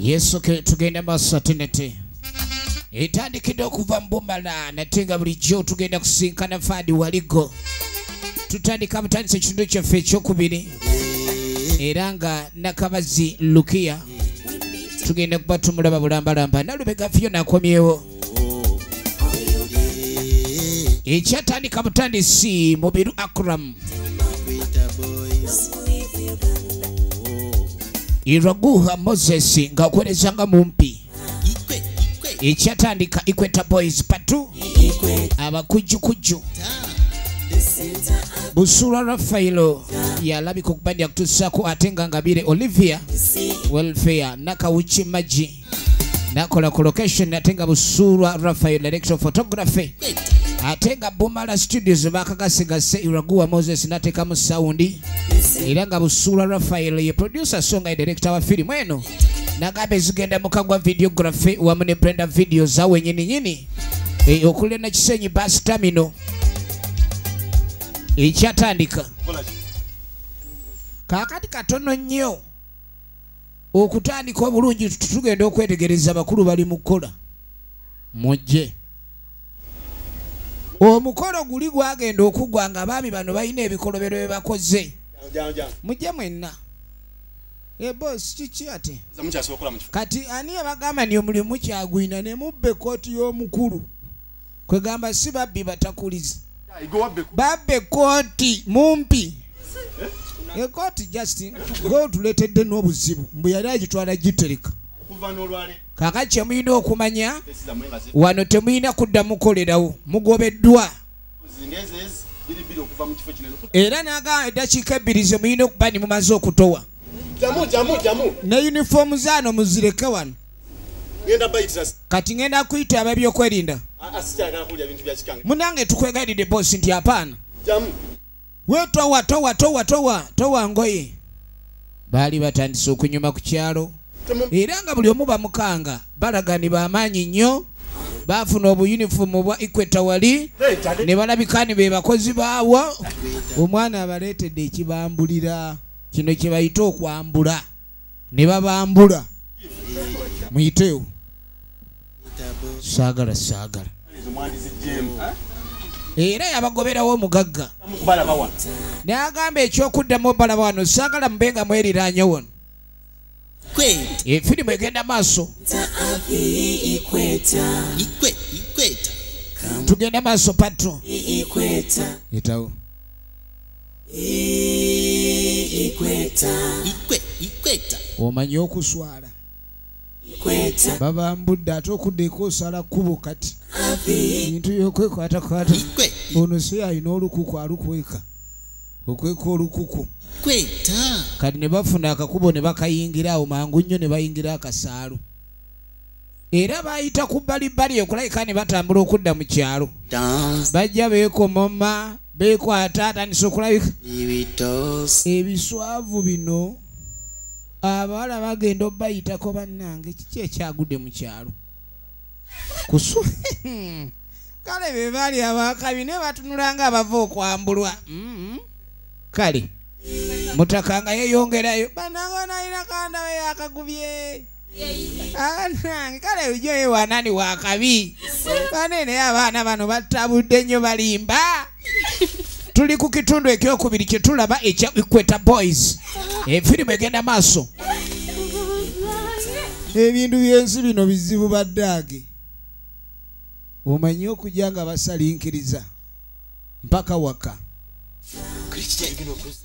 Yesu ke tugenda maaso tenete etandikidde okuva mu Bumala nate nga bulijjo tugenda kusinkana Fadi Waligo. Tutandika butandise ekitundu kyaffe ekyokubiri era nga Nakabazi Lukia tugenda kuba tumulaba bulambalamba. Nalubega Fiona akomyewo. Ekyatandika butandisi Mubiru Akram Iraguha Moses ng'akuweerezanga mumpi. Ekyatandika Equator Boys Patu abakujjukujju Busura Rafaelo yalabika okubandya kutuusaako ate nga Ngabire Olivia Welfare Nakawuki Maji nakola ku location ate nga Busura Rafaelo director of photography ate nga Bumala Studios bakagasigase Iraguha Moses nateekamu sound era nga Busura Rafaelo ye producer so nga director wa firimu eno nagamba zigenda mukagwa videography wamu ne Brenda video zawe nyini nyini okulena Kisenyi bus terminal. Ekyatandika kaakati katono nnyo okutandika obulungi tugenda okwetegereza abakulu bali mu kukola mujje. Omukolo guli gwagenda okugwa nga abaami bano balina ebikolobero bye bakoze. Mujje mwenna. Boss kiki ate kati ani abagamba ni omulimu kyagwina ne mubba ekkooti y'omukulu kwegamba si babbi batakuliza babba ekkooti mumpi ekkooti Justin gotuleetedde n'obuzibu mbu yali agitwala gitereka. Kaakati kye mulina okumanya wano temulina kudda mukolerawo mugobeddwa era n'agamba eddakiika 2 ze mulina okuba ni mumaze okutowa ne yunifoomu zaano muzireke wano. Kati ngenda kuyita ab'ebyokwerinda. Munange tukwegayiridde bosi nti apaana we towa towa towa towa towa ngoye. Baali batandise okunyuma ku kyalo era nga buli omu bamukanga balagani bamaanyi nnyo baafuna obuyunifoomu bwa Equator wali ne balabika ni be bakozi baawo. Omwana abaleetedde ekibambulira kino kye bayita okwambula ne babambula. Muyiteewo. Saagala saagala. Era yabagoberawo omugagga n'agamba ekyokuddamu obalaba wano saagala mube nga mweriraanye wano. Efirimu egenda maaso. Tugenda maaso patro. Etawo. Omanyi okuswala babambudde ate okudda eka kkubo kati ebintu byokwekwatakwata. Ono si alina olukuku alukweka okweka olukuku kati ne bafuna akakubo ne bakayingira awo mangu nnyo ne bayingira akasaalu era bayita ku bbalibbali okulabika ne batambula okudda mu kyalo. Bajja beekomoma beekwata atandise okulabika ebiswavu bino abawala bagenda obayitako bannange kiki ekyagudde mu kyalo kale be baali abakabi ne batunula nga abava okwambulwa. Kale mutaka nga yeeyongerayo bannange onalina kanda we yakagubye anange kale ujo wanani wakabi banene abaana bano batabudde nnyo balimba. Tuli ku kitundu ekyokubiri kye tulaba ekya Equator Boys. Efirimu egenda maaso. Ebintu by'ensi bino bizibu baddaage. Omanyi okujja nga basalinkiriza mpaka waka.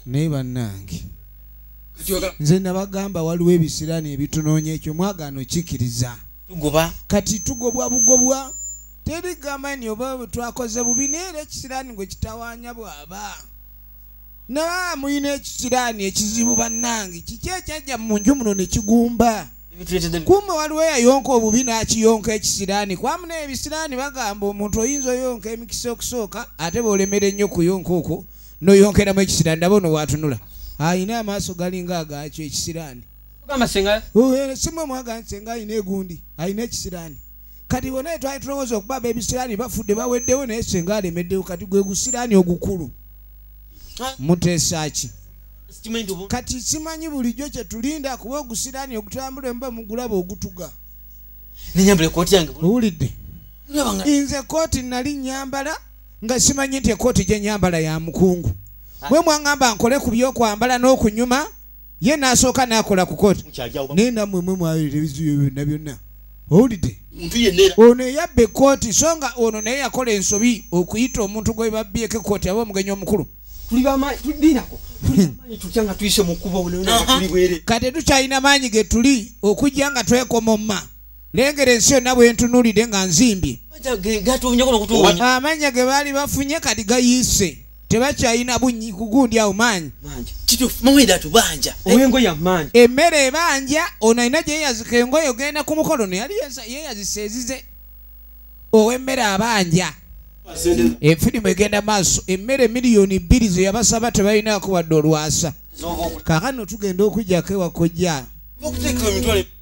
Naye bannange nze nabagamba waliwo ebisiraani ebitunoonya ekyo mwagaano kikiriza. Kati tugobwa bugobwa teri gamba nti oba twakoze bubi naye era ekisiraani gwe kitawaanya bw'aba. Naye mulina ekisiraani ekizibu bannange kiki ekyajja mu nju muno ne kigumba. Kumbe waliwo eyayonka obubi n'akiyonka ekisiraani kwamu n'ebisiraani bagamba omuntu oyinza oyonka emikisa okusooka ate bw'olemera ennyo kuyonka okwo n'oyonkeramu ekisiraani ndaba ono waatunula ayina amaaso galinga agakyo ekisiraani. Simwe mwaga nti senga ayina egundi ayina ekisiraani. Kati bonna twali tulowooza okuba ab'ebisiraani bafudde baweddewo naye senga alemeddewo kati gwe gusiraani ogukulu. Muteesa ki? Kati simanyi bulijjo kye tulinda kuba ogusiraani ogutambula emba mugulaba ogutuga. Owulidde? Nze kooti nali nnyambala nga simanyi nti ekooti gye nnyambala ya mukungu. Bwe mwaŋŋamba nkole ku by'okwambala n'okunyuma, ye n'asooka n'akola ku kooti. Naye nammwe mwe mwawulira ebizibu byonna byonna. Owulidde? Ono eyabba ekkooti so nga ono naye yakola ensobi okuyita omuntu gwe babbyeko ekkooti aba omugenyi omukulu. Kati tukyalina maanyi ge tuli okujja nga twekomomma. Lengera ensi yonna bwe ntunuulidde nga nzimbye. Amannya ge baali bafunye kati gayiise. Tebakyalina kugundi awo maanyi. Emmere ebanja, ono alina gye yeeyazika engoye ogenda ku mukolo no yali yeeyazisa ezize. Ow'emmere abanja. Efirimu egenda maaso, emmere 2,000,000 ze yabasaba tebalinaako wadde olwasa. Kaakano tugenda okuggyako ewakojja.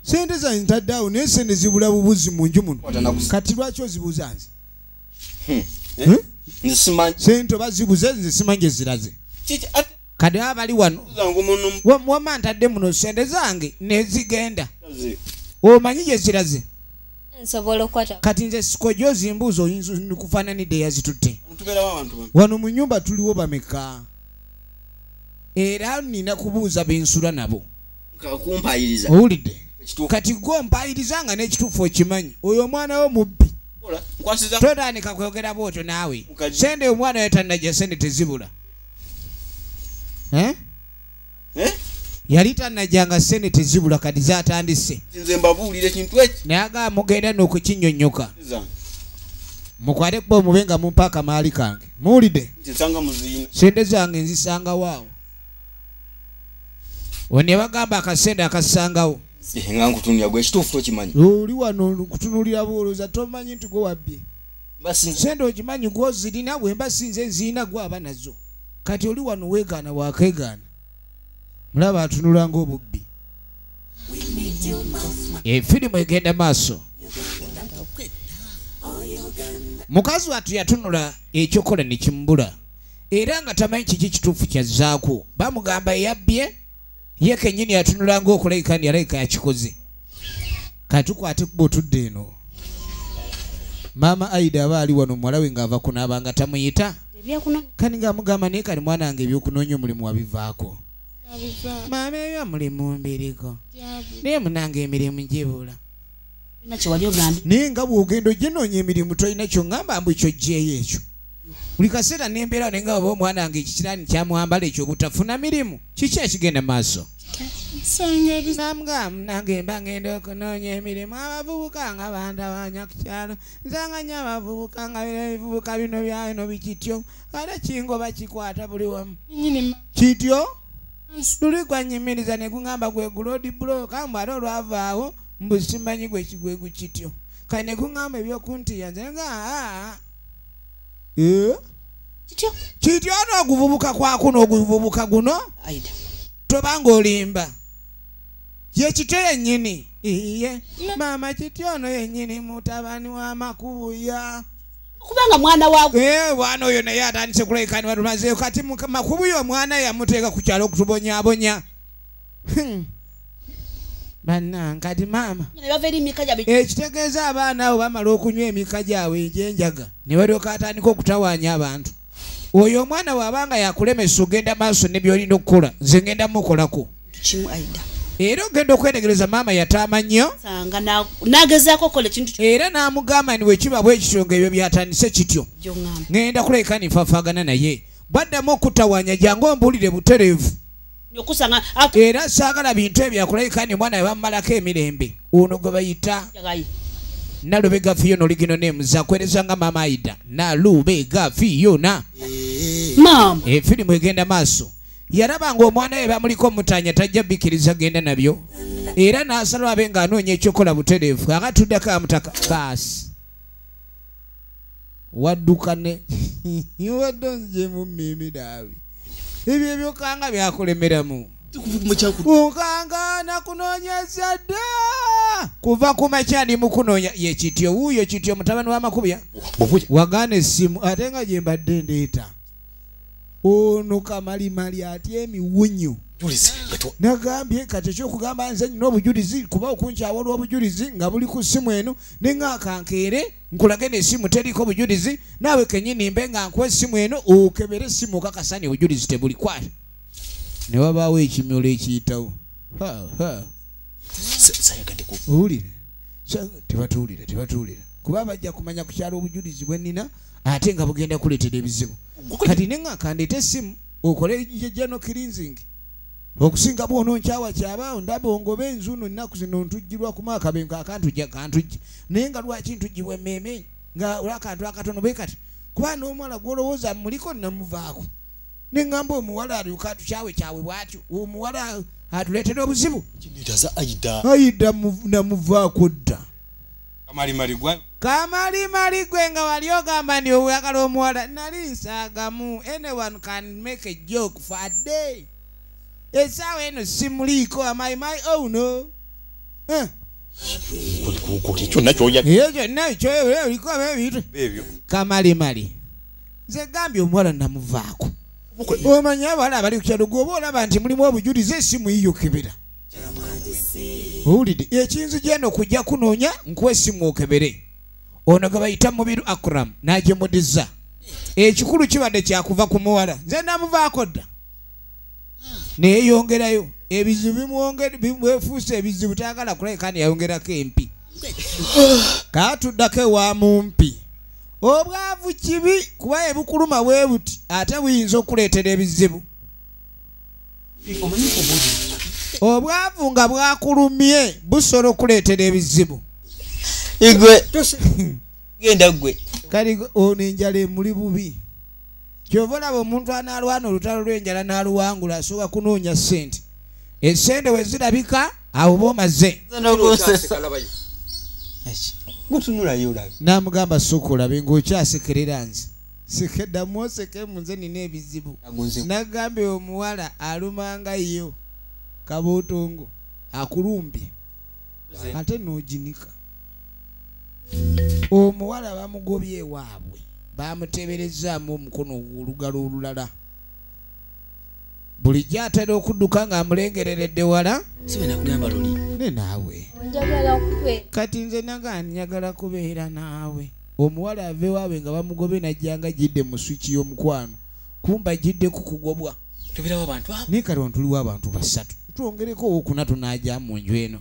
Sente zange ntadde awo naye sente zibula bubuzi mu nju muno. Kati lwaki ozibuuza nze? Sente oba zibuze nze simanyi gye ziraze. Kati aba bali wano. Wamma ntadde muno sente zange ne zigenda. Omanyi gye ziraze? Kati nze sikojja ozimbuuza oyinza kufaananidde eyazitutte. Wano mu nnyumba tuliwo bameka? Era nina kubuuza bensula nabo. Owulidde? Kati gwe ompayiriza nga n'ekituufu okimanyi. Oyo omwana wo mubbi. Totandika kwogera bw'otyo naawe. Sente omwana oyo tannajja sente tezibula. Yali tannajja nga sente tezibula kati zaatandise. Naye agamba mugenda n'okukinnyonnyoka. Mukwate kuba omube nga mumpa akamaali kange. Muwulidde? Sente zange nzisangawo awo. Ono yabagamba akasente akasangawo. Oli wano nkutunuulira bw'olowooza tomanyi nti gwe wabbye. Sente okimanyi gw'ozirina bwe mba sinze nzirina gwe aba nazo. Kati oli wano weegaana waakeegaana. Mulaba atunula ng'obubbi. Efirimu egenda maaso. Mukazi wattu yatunula ekyokola ne kimubula. Era nga tamanyi kiki kituufu kyazzaako. Bamugamba eyabbye ye kennyini yatunula ng'okulabika nti yalabika yakikoze. Kati tukwate kuba otudde eno. Maama Aida aba ali wano muwala we ng'ava kunaaba nga tamuyita. Kani ng'amugamba naye kali mwana wange ebyokunoonya omulimu wabivaako. Maama ebyomulimu mbiriko. Naye munange emirimu gibula. Naye nga bw'ogenda oginoonya emirimu tolina ky'oŋŋamba mbu ky'oggyeyo ekyo. Buli kaseera nembeera naye nga oba omwana wange ekikiraani kyamwambala ekyo obutafuna mirimu. Kiki ekigenda maaso? Namugamba nange mba ngenda okunoonya emirimu abavubuka nga bantawaanya ku kyalo. Nsanga nnyo abavubuka nga ebivubuka bino byano bikityo. Ate kingoba kikwata buli wamu. Kityo? Luli gwanyimiriza ne guŋŋamba gwe guloodi bulooka mbu ate olwavaawo mbu simanyi gwe kigwe gukityo. Kale ne guŋŋamba ebyokuntiya nze nga Kityo n'oguvubuka kwakuno oguvubuka guno? Tobanga olimba. Ye kityo yennyini. Iye. Maama kityo ono yennyini mutabani wa Makubuya. Kubanga mwana wa mwana oyo naye atandise kulabika batumazeeyo kati Makubuya omwana yamuteeka ku kyalo okutubonyaabonya. Bannange kati maama ekitegeeza abaana abo bamala okunywa emika gyabwe egy'enjaga ne balyoka atandika okutawaanya abantu. Oyo omwana bw'abanga yakulemesa ogenda maaso ne by'olina okukola nze ngenda mukolako. Era ogenda okwetegereza maama yataama nnyo era n'amugamba nti bwe kiba bwe kityo ng'ebyo byatandise kityo ŋŋenda kulabika nfafaagana naye. Bwaddamu okutawaanya jangu ombuulire butereevu. Era saagala bintu ebyo akulabika nti omwana we bamumalako emirembe. Ono gwe bayita Nalubega Fiona oligino names akwereza nga Maama Aida. Nalubega Fiona. Efirimu egenda maaso. Yalaba ng'omwana we bamuliko omutanya tajja bikkiriza genda nabyo. Era n'asalawo abe ng'anoonya ekyokola butereevu. Akatuddako amutaka baasi. Wadduka ne wadde onzije mu mmiimi naawe. Ebyo ebyokanga byakulemeramu. Ukanga nakunoonyeza dda. Kuva ku makya ndi mu kunoonya ye kityo wuuyo kityo mutabani wa Makubuya. Wagaana essimu ate nga gye mbadde ndeeta. Ono kamalimali atya emiwunyo. Nagambye kati ekyokugamba nze nnina obujulizi kuba okunkyawa olw'obujulizi nga buli ku ssimu eno neŋŋakankeere nkulage n'essimu teriko bujulizi naawe kennyini mbe nga nkuwa essimu eno okebere essimu okakasa ni obujulizi tebuli kwata. Ne wabaawo ekimyolo ekiyitawo. Owulire tebatuwulira tebatuwulira kuba bajja kumanya ku kyalo obujulizi bwe nnina ate nga bugenda kuleetera ebizibu. Kati neŋŋakandeete essimu okole jjano cleansing. Okusinga bw'ono nkyawa kyabaawo ndaba ongoba enzu no nnaku zino ntugirwa ku maakabenko akantujja kantujja naye nga lwaki ntugibwa emmeeme nga olw'akantu akatono bwe kati kuba n'omuwala gw'olowooza muliko namuvaako ne ŋŋamba omuwala alyoka atukyawe kyawe bw'atyo omuwala atuleetera obuzibu. Aida namuvaako dda. Kamalimali gwe nga wali ogamba nti oyagala omuwala nali nsaagamu. Anyone can make a joke for a day. Essaawa eno simuliiko am I my own? Kyonna kyoliko ebintu kamalimali. Nze gambye omuwala namuvaako. Omanyi abawala abali ku kyalo gwe oba olaba nti mulimu obujulizi essimu yiyo kebera. Owulidde ekinzija eno kujja kunoonya nkuwa essimu okebere. Ono gwe bayita Mubiru Akram n'agimudizza. Ekikulu kibadde kyakuva ku muwala nze namuvaako dda. Neyongerayo ebizibu bimwefuuse ebizibu tayagala kulabika neyayongerako empi. Kaatuddako ewa mumpi. Obwavu kibi kuba ebukuluma bwe buti ate buyinza okuleetera ebizibu. Obwavu nga bwakulumye busobola okuleetera ebizibu. Igwe genda gwe. Kale ono enjala emuli bubi. Kyova olaba omuntu anaalwana olutalo lw'enjala n'aluwangula asooka kunoonya ssente. Essente we zirabika awo oba omaze. N'amugamba sooka olabe ng'okyasekerera nze. Sekeddamu osekemu nze nina ebizibu. Nagambye omuwala alumanga yo kabootongo akulumbye ate n'oginika. Omuwala bamugobye ewaabwe. Bamuteeberezaamu omukono olugalo olulala. Bulijjo atera okudduka ng'amulengereredde wala. Ne naawe. Kati nze naga njagala kubeera naawe. Omuwala ava ewaabwe nga bamugobe n'ajja nga ajjidde mu swiki y'omukwano. Kumba ajjidde ku kugobwa. Naye kati wano tuliwo abantu basatu. Twongereko owokuna tunaajja mu nju eno.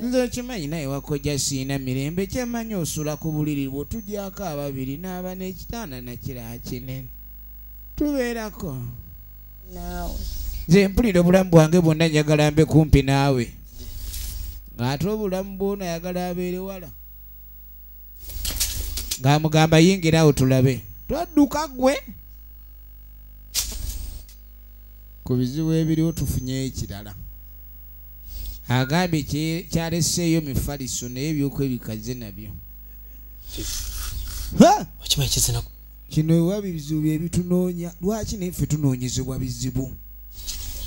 Nze okimanyi naye wakojja siina mirembe kyemmanyi osula ku buliri bwo tujjako ababiri n'aba n'ekitanda nakirala kinene. Tubeerako. Nze mpulira obulamu bwange bwonna njagala mbe kumpi naawe. Ng'ate obulamu bwona ayagala abeere wala. Ng'amugamba yingirawo tulabe. Twadduka ggwe. Ku bizibu ebiriwo tufunyeyo ekirala. Agambye kyaleseeyo mifaliso naye ebyokwebikaze nabyo. Kino ewa bizibu bye bitunoonya. Lwaki naye ffe tunoonyezebwa bizibu?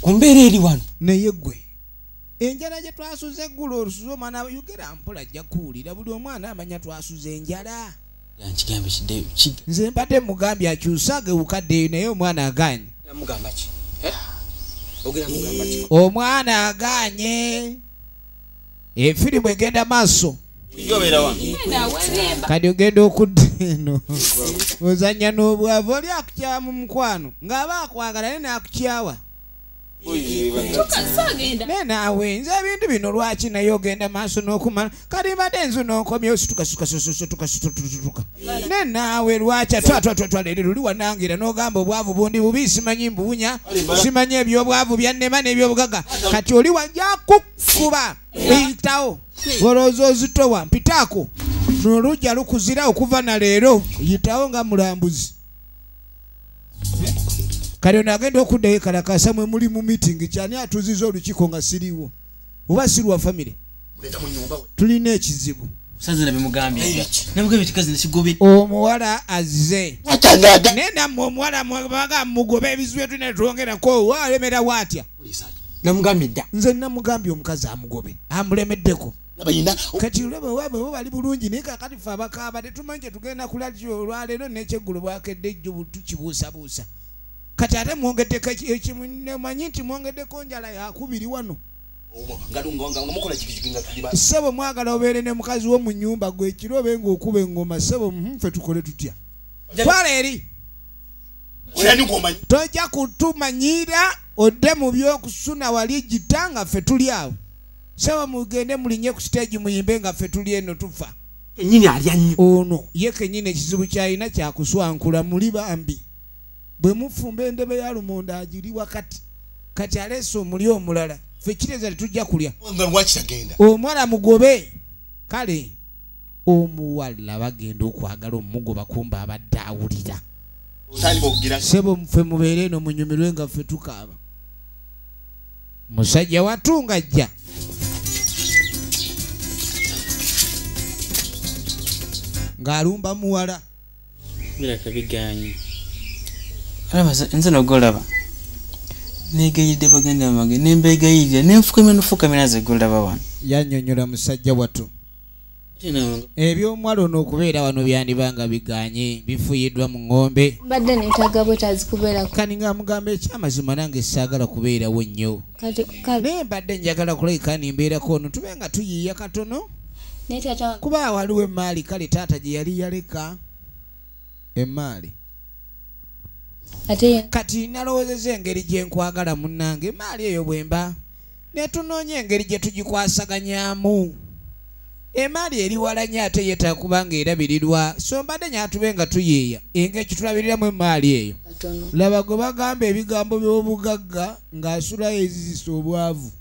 Ku mbeera eri wano. Naye ggwe enjala gye twasuze eggulo olusuze omwana yogera mpola ajja kuwulira buli omwana amanya twasuze enjala. Nze mbadde mugambye akyuse agewukaddeeyo naye omwana agaanye. Omwana agaanye. Efirimu egenda maaso. Kati ogenda okudda eno ozannya n'obwavu oli akukyawa mu mukwano ng'aba akwagala naye n'akukyawa. Naye naawe nze ebintu bino lwaki naye ogenda maaso n'okumala kati mbadde nzu n'onkomyewo situka situka situka situka. Naye naawe lwaki atwatwatwatwa leero luli wanangira n'ogamba obwavu bundi bubi simanyi mbuwunya simanyi ebyobwavu byannema n'ebyobugagga kati oli wajja kukuba eyitawo olowooza ozitowa mpitaako n'olujja lukuzira okuva na leero yitawo nga mulambuzi. Kale ono agenda okuddayo ekalakasa mwe muli mu meeting kyani atuuziza olukiiko nga siriwo oba si lwa famire. Tulina ekizibu. Omuwala azze naye nammwe omuwala mwaga mugobe ebizibu tulina twongerako alemera waatya. Nze namugambye omukazi amugobe amulemeddeko. Kati olaba waabwe bali bulungi naye kaakati ffe abakaaba tetumanyi kye tugenda kulya olwaleero n'ekyeggulo bwakedde ejjo tukibuusabuusa. Kati ate mwongeddeko ekimanyi nti mwongeddeko njala yakubiri wano. Ssebo mwagala obeere ne mukazi wo mu nnyumba gwe ekiro obe ng'okuba engoma. Ssebo ffe tukole tutya? Twala eri. Tojja kutumanyira odde mu by'okusuna wali gita nga ffe tuli awo. Ssebo mugende mulinye ku stage muyimbe nga ffe tuli eno tufa. Ono ye kennyini ekizibu ky'alina kyakuswankula muli bambi. Bwe mufumba endebe ya lumonde agiri wakati. Kati aleese omuli omulala. Ffe kireza tetujja kulya. Omuwala mugobe. Kale omuwala bagenda okwagala omugoba kumba abadde awulira. Ssebo ffe mubeere eno munyumirwe nga ffe tukaaba. Musajja wattu ng'ajja. Ng'alumba muwala. Biraka biganye. Alaba nze nogolaba. Negayidde baganda bange nembegayidde nenfukamira nofukamira nze golaba wano. Yannyonnyola musajja wattu. Ebyomuwala ono okubeera wano byandibanga biganye bifuyiddwa mu ng'ombe. Mbadde neetaaga bwetaazi kubeera. Kani ng'amugamba ekyamazima nange saagala kubeerawo nnyo. Naye mbadde njagala kulabika nimbeerako ono tube nga tuyiiya katono. Kuba waliwo emaali kale taata gye yali yaleka emaali. Kati nalowoozezza engeri gye nkwagala munnange emaali eyo bwemba ne tunoonya engeri gye tugikwasaganyaamu. Emaali eri wala nnyo ate yeetaaga kuba ng'erabirirwa. So mbadde nyatube nga tuyiiya engeri kitulabiriramu emaali eyo. Laba gwe bagamba ebigambo by'obugagga ng'asulayo ezizisa obwavu.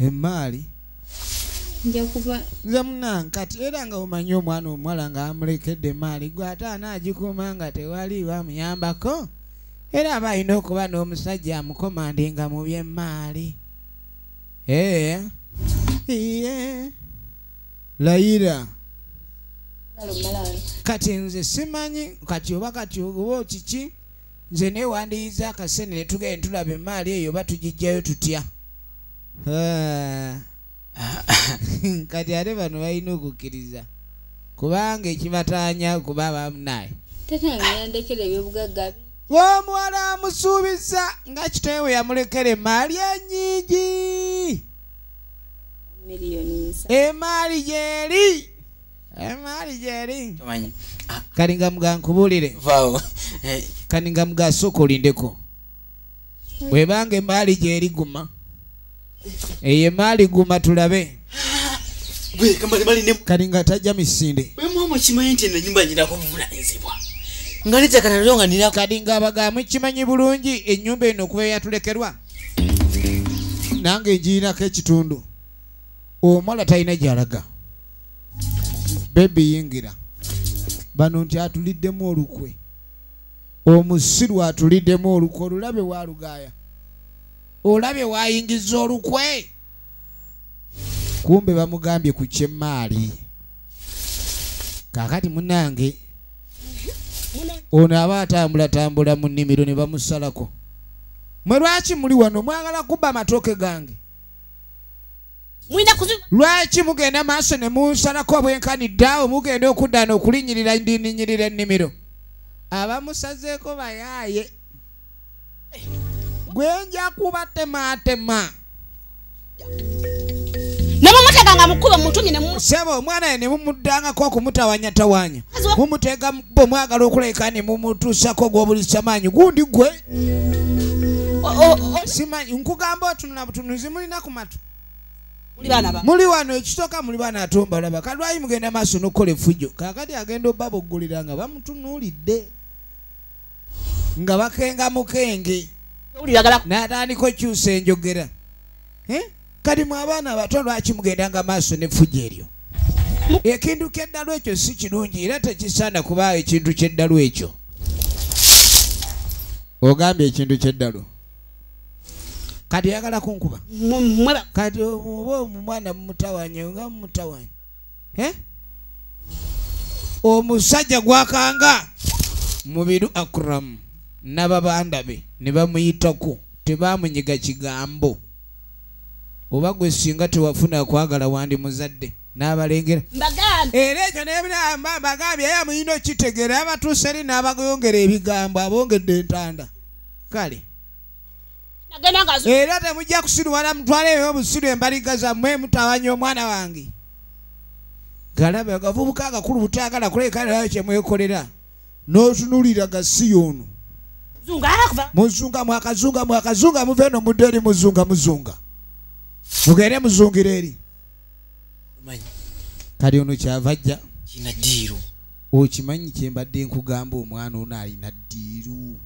Emaali. Nze munnange kati era nga omanyi omwana omuwala ng'amulekedde emaali gwe ate anaagikuuma nga tewali bamuyambako era aba alina okuba n'omusajja amukomandinga mu by'emaali. Layira. Kati nze simanyi kati oba kati oba kiki nze neewandiyiza akasente ne tugenda tulaba emaali eyo oba tugiggyayo tutya. Kati ate bano balina okukkiriza kubanga ekibataanya kuba bamunaye. Omuwala amusuubiza nga kitaawe yamulekera emaali ennyingi. Emaali gyeri. Emaali gyeri. Kati nga muga nkubuulire. Kati nga muga sooka olindeko. Bw'ebanga emaali gyeri guma. Eyo emaali guma tulabe. Kati nga tajja misinde. Kati nga abagamba mukimanyi bulungi ennyumba eno okuba eyatulekerwa. Nange ngirinako ekitundu. Omuwala talina gy'alaga. Bebi yingira. Bano nti atuliddemu olukwe. Omusiru atuliddemu olukwe olulabe walugaaya. Olabye wayingiza olukwe. Kumbe bamugambye ku ky'emaali. Kaakati munnange ono aba atambulatambula mu nnimiro ne bamusalako. Mwe lwaki muli wano mwagala kubba amatooke gange? Lwaki mugenda maaso ne munsalako obwenkanidde awo mugenda okuddaana okulinnyirira ndinnyirira ennimiro? Abamusazeeko bayaaye. Gwe nja kubatemaatema. Ssebo omwana ye ne mumuddangako okumutawanyatawanya. Mumuteega mu kkubo mwagala okulabika ne mumutuusako gw'obulisa maanyi gundi gwe. Simanyi nkugamba otunula butunuzi mulina ku matu. Muli wano ekisooka muli baana ate mbalaba. Kati lwaki mugenda maaso n'okukola effujjo? Kaakati agenda obbaboggolera nga bamutunuulidde. Nga bakenga mukenge. N'atandika okyusa enjogera. Kati mwe abaana abato lwaki mugendanga maaso n'effujjo eryo? Ekintu ky'eddalu ekyo si kirungi era tekisaana kubaawo ekintu ky'eddalu ekyo. Ogambye ekintu ky'eddalu. Kati yagala kunkuba. Kati oba omwana mumutawanye nga mumutawanye. Omusajja gwakanga Mubiru Akram n'ababanda be ne bamuyitako tebamunyiga kigambo. Oba gwe singa tewafuna kwagala wandi muzadde. N'abalengera era ekyo nebagambye aye muyina okitegeera abatuuse eri n'abagongera ebigambo abongedde entanda. Kale era temujja kusiruwala mutwale eyo obusiru embaliga zammwe mutawanya omwana wange. Galabe agavubuka agakulu butayagala kulekanayo kyemwekolera n'otunulira gasiyo ono. Muzunga mwakazunga mwakazunga muve eno mudde eri muzunga muzunga mugende muzungira eri. Kali ono kyava ajja kina ddiiru. Okimanyi kye mbadde nkugamba omwana ono alina ddiiru.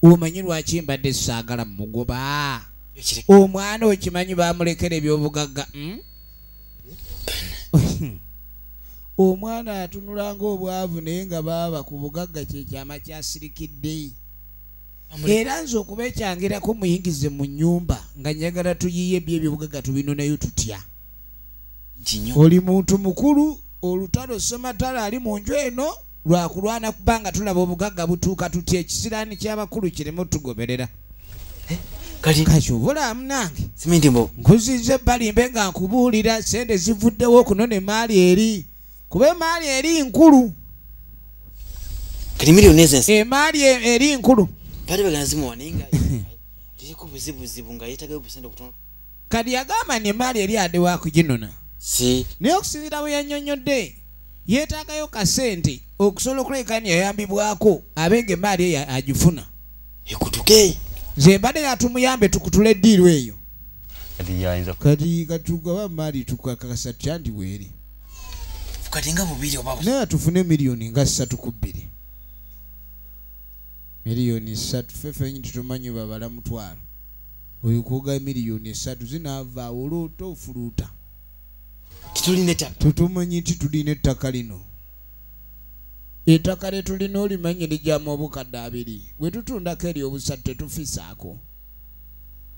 Omanyi lwaki mbadde saagala mugoba? Omwana okimanyi bamulekera ebyobugagga. Omwana atunula ng'obwavu naye nga baaba ku bugagga kye kyama kyasirikidde. Era nze okuba ekyangirako muyingize mu nnyumba nga njagala tuyiye ebyo ebyobugagga tubinonayo tutya. Oli muntu mukulu olutalo ssematalo ali mu nju eno lwakulwana kubanga tulaba obugagga butuuka tutya ekisiraani ky'abakulu kireme otugoberera. Kati obulaamu nange nkuziza ebbali mbe nga nkubuulira sente zivuddewo okunona emaali eri kuba emaali eri nkulu. Emaali eri nkulu. Kati yagamba nti emaali eri adde wakuginona. Naye okusinziira bwe yannyonnyodde yeetaagayo kasente okusobola okulabika nti yayambibwako abe ng'emaali eyo agifuna. Nze mbadde yatumuyambe tukutule eddiiru eyo. Kati katugaba maali tukakakasa tutya nti weeri. Naye tufune miliyoni nga 3 ku 2. Miliyoni 3 ffe ffennyini tetumanyi babala mutwalo. Oyo kuga miliyoni 3 zinaava awo oloota ofuluuta. Tutumanyi nti tulina ettaka lino. Ettaka lye tulina olimanyi lijjamu obukadde 2. Bwe tutundako eri obusatu tetufisaako.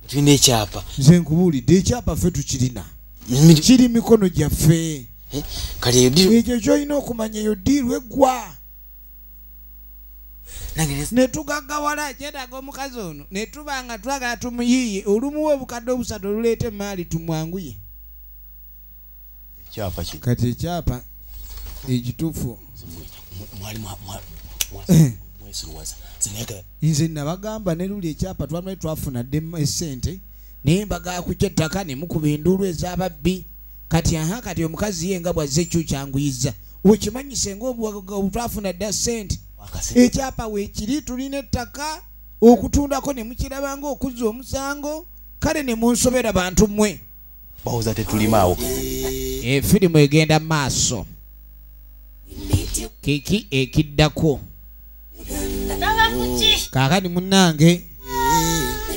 Tulina ekyapa. Nze nkubuulidde ekyapa ffe tukirina. Kiri mikono gyaffe. Ekyo ky'olina okumanya eyo ddiiru eggwa. Ne tugaggawala kyetaaga omukazi ono ne tuba nga twagala tumuyiiye olumuwa obukadde obusatu oluleeta emaali tumwanguye. Kati ekyapa ekituufu nze nabagamba ne luli ekyapa twamale twafuna dde essente naye mbagaa ku kyettaka ne mukuba enduulu ez'ababbi. Kati aha kati omukazi ye nga bw'azze ekyo kyanguyiza okimanyi senga obutwafuna dda ssente ekyapa weekiri tulina ettaka okutundako ne mukiraba ng'okuzza omusango kale ne munsobera bantu mmwe. Bawuza tetulimaawo. Efirimu egenda maaso. Kiki ekiddako? Kaakati munnange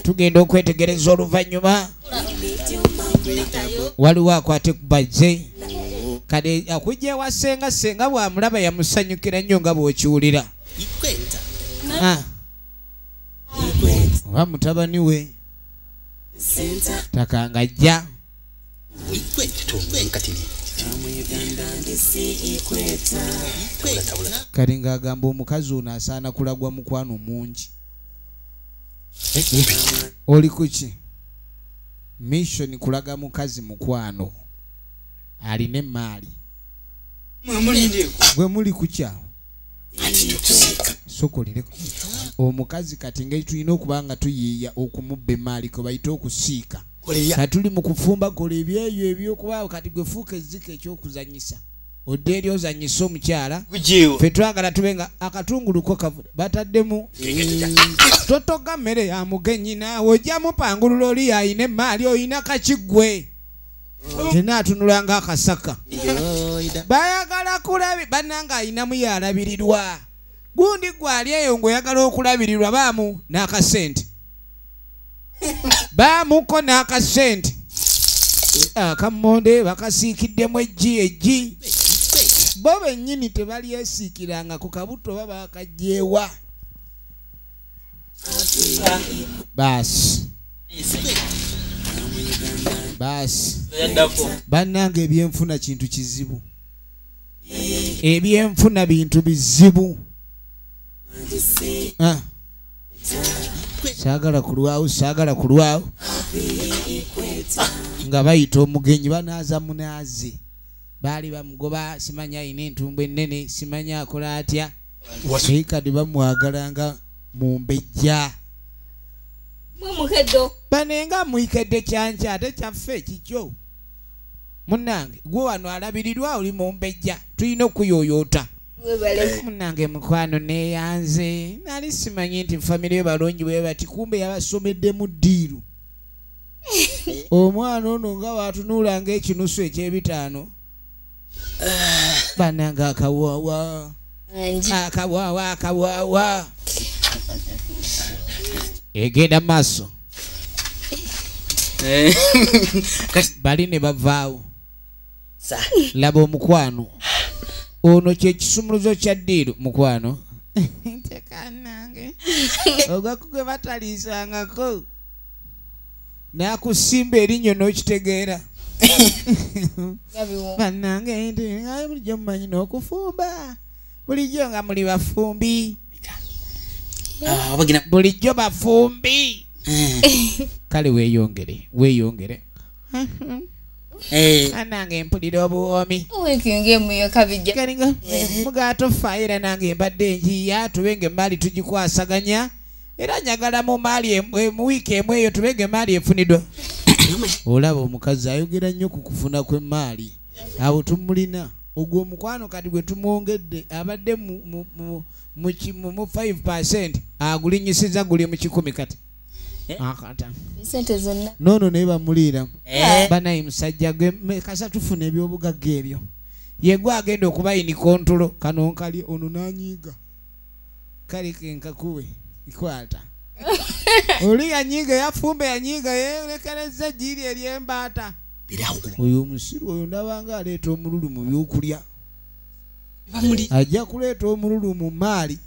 tugenda okwetegereza oluvannyuma. Waliwo akwate ku bazze. Kale akujja ewa ssenga ssenga bw'amulaba yamusanyukira nnyo nga bw'okiwulira. Oba mutabani we ttaka ng'ajja. Kale ng'agamba omukazi ono asaana kulagwa mukwano mungi. Oli kuki? Mission kulaga mukazi mukwano alina emaali. Gwe muli kukyawo sokolireko omukazi kati ngeri tulina okuba nga tuyiiya okumubba emaali kwe bayita okusiika. Kati tuli mu kufumba kola ebyeyo ebyokubaawo kati gwe fuuka ezziko ekyokuzannyisa. Odde eri ozannyisa omukyala. Ffe twagala tube nga akatungulu ko kavu bataddemu totoga mmere ya mugenyi naawe ojja mupangulula oli ayina emaali oyina kakiggwe. Tena atunula ng'akasaka. Bayagala kulabi bannange ayinamu yalabirirwa. Gundi gwali eyo ng'oyagala okulabirirwa baamu n'akasente. Baamuko n'akasente. Akammonde bakasiikiddemu eggi eggi. Bo bennyini tebalyesiikiranga ku kabuto oba bakagyewa. Baasi. Baasi. Bannange ebyenfuna kintu kizibu. Ebyenfuna bintu bizibu. Saagala kulwawo, saagala kulwawo. Nga bayita omugenyi banaaza munaaze. Baali bamugoba simanya ayina entumbu ennene simanya akola atya. Naye kati bamwagalanga mumbejja. Banenga muikedde kyankya ate kyaffe kikyo. Munnange gwe wano alabirirwa oli mumbejja tulina okuyooyoota. Munnange mukwano neeyanze nali simanyi nti famire balungi bwe bati kumbe yabasomeddemu ddiiru. Omwana ono nga watunuula ng'ekinusu eky'ebitaano. Bannange akawaawa akawaawa akawaawa egenda maaso. Bali ne bavaawo. Laba omukwano ono kye kisumuluzo kya ddiiru mukwano. Ntekanange ogwaku gwe bataliisangako n'akusimba erinnyo n'okitegeera. Bannange nti bulijjo mumanyi n'okufumba bulijjo nga muli bafumbi bulijjo bafumbi. Kale weeyongere weeyongere. Nange mpulira obuwoomi. Mugato faayo era nange mbadde njiya tubenge emaali tugikwasaganya era njagala mu maali mu wiiki emu eyo tubenge emaali efuniddwa. Olaba omukazi ayogera nnyo ku kufuna kw'emaali awo tumulina ogwo omukwano kati gwe tumwongedde abadde mu 5% agulinnyisizza guli mu 100 kati. Nono naye bamuliiramu banaye musajja gwe kasa tufuna ebyobugagga ebyo ye gwe agenda okubayinika ontulo kano nkali ono n'anyiiga kale kenkakuwe ikwata. Oli yanyiiga yafumba yanyiiga yeerekerezza eggiiri ery'embaata. Oyo omusiru oyo ndabanga aleeta omululu mu byokulya ajja kuleeta omululu mu maali.